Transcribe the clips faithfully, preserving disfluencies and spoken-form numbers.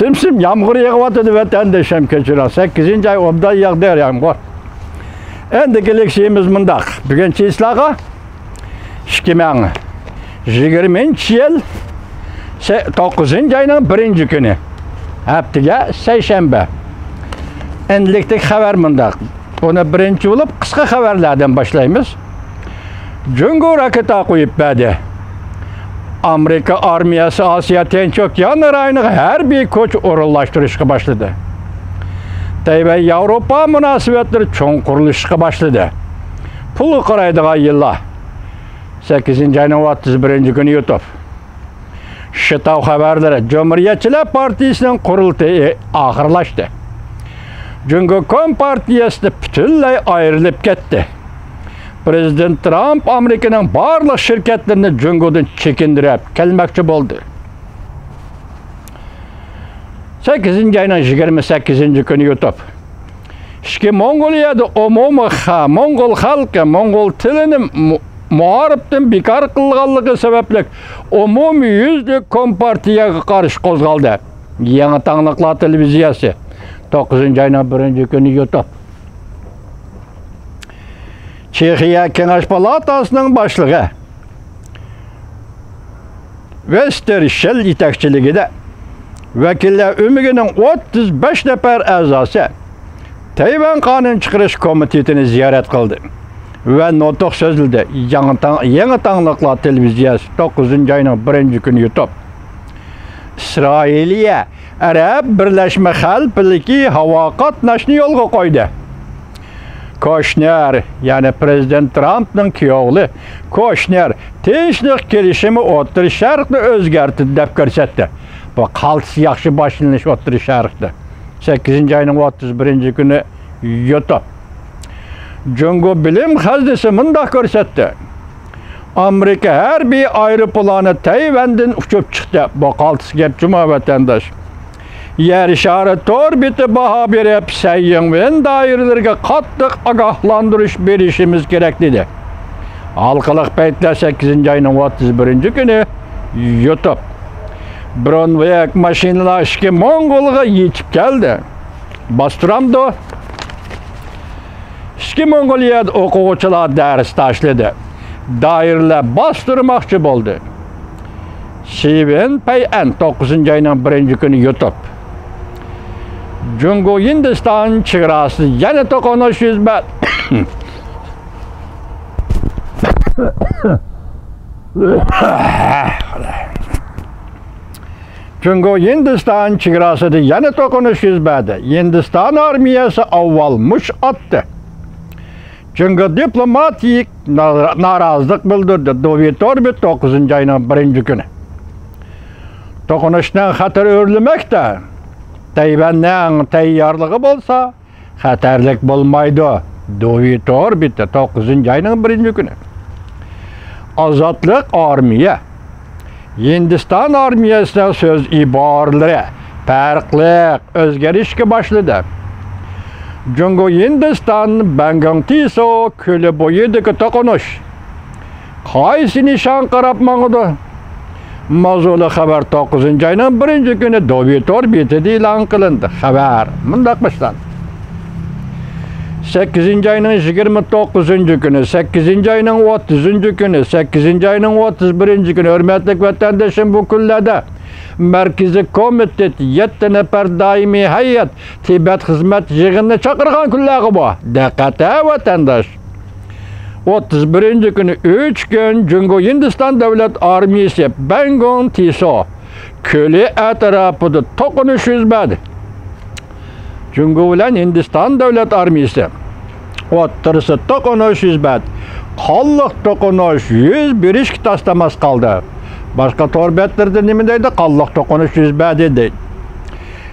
سىم-سىم يامغۇر يېغىۋاتىدۇ، ۋەتەندىشىم، كەچۈرۈڭ. سەككىزىنچى ئاي ئوبدان ياغدى يامغۇر. ئەمدىكى لېكسىيىمىز مۇنداق. بۈگۈن چىسلاغا ئىككى مىڭ يىگىرمىنچى يىل سە-، توققۇزىنچى ئاينىڭ بىرىنچى كۈنى. ھەپتىگە سەيشەنبە. ئەمدىلىكتىكى خەۋەر مۇنداق. بۇنى بىرىنچى بولۇپ قىسقا خەۋەرلەردىن باشلايمىز. جۇڭگو راكېتا قويۇپ بەردى. ئامېرىكا ئارمىيەسى ئاسىيا تىنچ ئوكيان رايونىغا ھەربىي كۈچ ئورۇنلاشتۇرۇشقا باشلىدى. تەيۋەن ياۋروپا مۇناسىۋەتلىرى چوڭقۇرلىشىشقا باشلىدى. پۇلغا قارايدىغان يىللار. سەككىزىنچى ئاينىڭ ئوتتۇز بىرىنچى كۈنى يۇتۇپ. شىتاۋ خەۋەرلىرى. جۇمھۇرىيەتچىلەر پارتىيىسىنىڭ قۇرۇلتىيى ئاخىرلاشتى. جۇڭگو كومپارتىيەسىنى پۈتۈنلەي ئايرىلىپ كەتتى. پرېزىدېنت ترامپ ئامېرىكىنىڭ بارلىق شىركەتلىرىنى جۇڭگودىن چېكىندۈرۈپ كەلمەكچى بولدى. سەككىزىنچى ئاينىڭ يىگىرمە سەككىزىنچى كۈنى يۇتۇپ. ئىچكى موڭغۇلىيەدە ئومۇمىي خا-، موڭغۇل خەلقى موڭغۇل تىلىنى مۇ-، مائارىپتىن بىكار قىلغانلىقى سەۋەبلىك ئومۇميۈزلۈك كومپارتىيەگە قارشى قوزغالدى. يېڭى تاڭلىقلار تېلېۋىزىيەسى، توققۇزىنچى ئاينىڭ بىرىنچى كۈنى يۇتۇپ. چېخىيە كېڭەش پالاتاسىنىڭ باشلىقى ۋېستېر شېل يېتەكچىلىكىدە ۋەكىللەر ئۆمىكىنىڭ ئوتتۇز بەش نەپەر ئەزاسى تەيۋەن قانۇن چىقىرىش كومىتېتىنى زىيارەت قىلدى ۋە نۇتۇق سۆزلىدى. يېڭى تاڭ-، يېڭى تاڭلىقلار تېلېۋىزىيەسى، توققۇزىنچى ئاينىڭ بىرىنچى كۈنى يۇتۇپ. ئىسرائىلىيە ئەرەب بىرلەشمە خەلىپىلىكى ھاۋا قاتناشنى يولغا قويدى. كوشنېر، يەنى پرېزىدېنت ترامپنىڭ كۈيئوغلى كوشنېر تىنچلىق كېلىشىمى ئوتتۇرا شەرقنى ئۆزگەرتتى دەپ كۆرسەتتى. بۇ قالتىس ياخشى باشلىنىش ئوتتۇرا شەرقتە. سەككىزىنچى ئاينىڭ ئوتتۇز بىرىنچى كۈنى يۇتۇپ. جۇڭگو بىلىم خەزنىسى مۇنداق كۆرسەتتى. ئامېرىكا ھەربىي ئايروپىلانى تەيۋەندىن ئۇچۇپ چىقتى. بۇ قالتىس گەپ جۇما ۋەتەنداش. يەر شارى تور بېتى باھا بېرىپ، سەن يىڭۋېن دائىرىلىرىگە قاتتىق ئاگاھلاندۇرۇش بېرىشىمىز كېرەك، دېدى. ھالقىلىق پەيتلەر سەككىزىنچى ئاينىڭ ئوتتۇز بىرىنچى كۈنى يۇتۇپ. برونۋېك ماشىنىلار ئىچكى موڭغۇلغا يېتىپ كەلدى. باستۇرامدۇ؟ ئىچكى موڭغۇلىيەدە ئوقۇغۇچىلار دەرس تاشلىدى. دائىرىلەر باستۇرماقچى بولدى. شىۋېن پەيئەن، توققۇزىنچى ئاينىڭ بىرىنچى كۈنى يۇتۇپ. جۇڭگو ھىندىستان چېگراسىدا يەنە توقۇنۇش يۈز بەردى. جۇڭگو ھىندىستان چېگراسىدا يەنە توقۇنۇش يۈز بەردى. ھىندىستان ئارمىيەسى ئاۋۋال مۇش ئاتتى. جۇڭگو دىپلوماتىك نارا-، نارازىلىق بىلدۈردى. دوۋى توربى، توققۇزىنچى ئاينىڭ بىرىنچى كۈنى. توقۇنۇشنىڭ خەتىرى ئۆرلىمەكتە. تەيۋەننىڭ تەييارلىقى بولسا خەتەرلىك بولمايدۇ. دوۋى تور بېتى، توققۇزىنچى ئاينىڭ بىرىنچى كۈنى. ئازادلىق ئارمىيە. ھىندىستان ئارمىيەسىنىڭ سۆز ئىبارىلىرى پەرقلىق ئۆزگىرىشكە باشلىدى. جۇڭگو ھىندىستان بەنگوڭ تىسو كۆلى بويىدىكى توقۇنۇش قايسى نىشانغا قاراپ ماڭىدۇ؟ ماۋزۇلۇق خەۋەر توققۇزىنچى ئاينىڭ بىرىنچى كۈنى دوۋى تور بېتىدە ئېلان قىلىندى. خەۋەر مۇنداق باشلاندى. سەككىزىنچى ئاينىڭ يىگىرمە توققۇزىنچى كۈنى، سەككىزىنچى ئاينىڭ ئوتتۇزىنچى كۈنى، سەككىزىنچى ئاينىڭ ئوتتۇز بىرىنچى كۈنى، ھۆرمەتلىك ۋەتەندىشىم، بۇ كۈنلەردە مەركىزىي كومىتېت يەتتە نەپەر دائىمىي ھەيئەت تىبەت خىزمەت يىغىنىنى چاقىرغان كۈنلەرغۇ بۇ. دىققەت ھە، ۋەتەنداش! ئوتتۇز بىرىنچى كۈنى ئۈچ كۈن جۇڭگو ھىندىستان دۆلەت ئارمىيىسى بەنگوڭ تىسو كۆلى ئەتراپىدا توقۇنۇش يۈز بەردى. جۇڭگو بىلەن ھىندىستان دۆلەت ئارمىيىسى ئوتتۇرىسىدا توقۇنۇش يۈز بەردى. قانلىق توقۇنۇش يۈز بېرىشكە تاس-تاماس قالدى. باشقا تور بەتلىرىدە نېمە دەيدۇ؟ قانلىق توقۇنۇش يۈز بەردى دەيدۇ.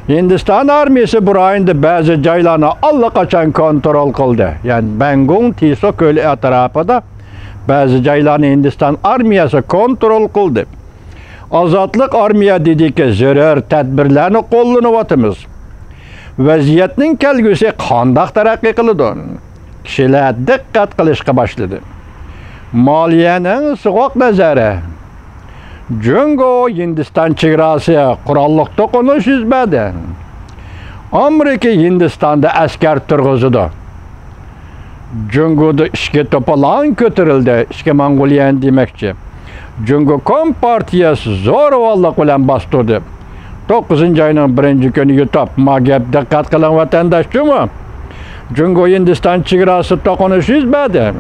ھىندىستان ئارمىيىسى بۇ رايوندا بەزى جايلارنى ئاللىقاچان كونترول قىلدى. يەنى بەنگوڭ تىسو كۆلى ئەتراپىدا بەزى جايلارنى ھىندىستان ئارمىيەسى كونترول قىلدى. ئازادلىق ئارمىيە دېدىكى، زۆرۈر تەدبىرلەرنى قوللىنىۋاتىمىز. ۋەزىيەتنىڭ كەلگۈسى قانداق تەرەققىي قىلىدۇ؟ كىشىلەر دىققەت قىلىشقا باشلىدى. مالىيەنىڭ سوغۇق نەزىرى. جۇڭگو ھىندىستان چېگراسى قوراللىق توقۇنۇش يۈز بەردى. ئامېرىكا ھىندىستاندا ئەسكەر تۇرغۇزىدۇ. جۇڭگودا ئىچكى توپىلاڭ كۆتۈرۈلدى، ئىچكى موڭغۇلىيەنى دېمەكچى. جۇڭگو كومپارتىيەسى زورىۋاللىق بىلەن باستۇردى. توققۇزىنچى ئاينىڭ بىرىنچى كۈنى يۇتۇپ، ما گەپ دىققەت قىلىڭ ۋەتەنداش جۇمۇ. جۇڭگو ھىندىستان چېگراسى توقۇنۇش يۈز بەردى.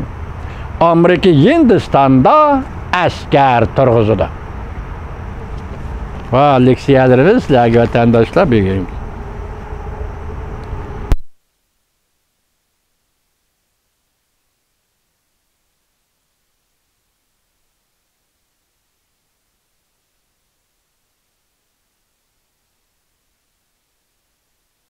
ئامېرىكا ھىندىستاندا ئەسكەر تۇرغۇزىدۇ. ۋە لېكسىيەلىرىمىز سىلەرگە ۋەتەنداشلار بۈگۈنكى.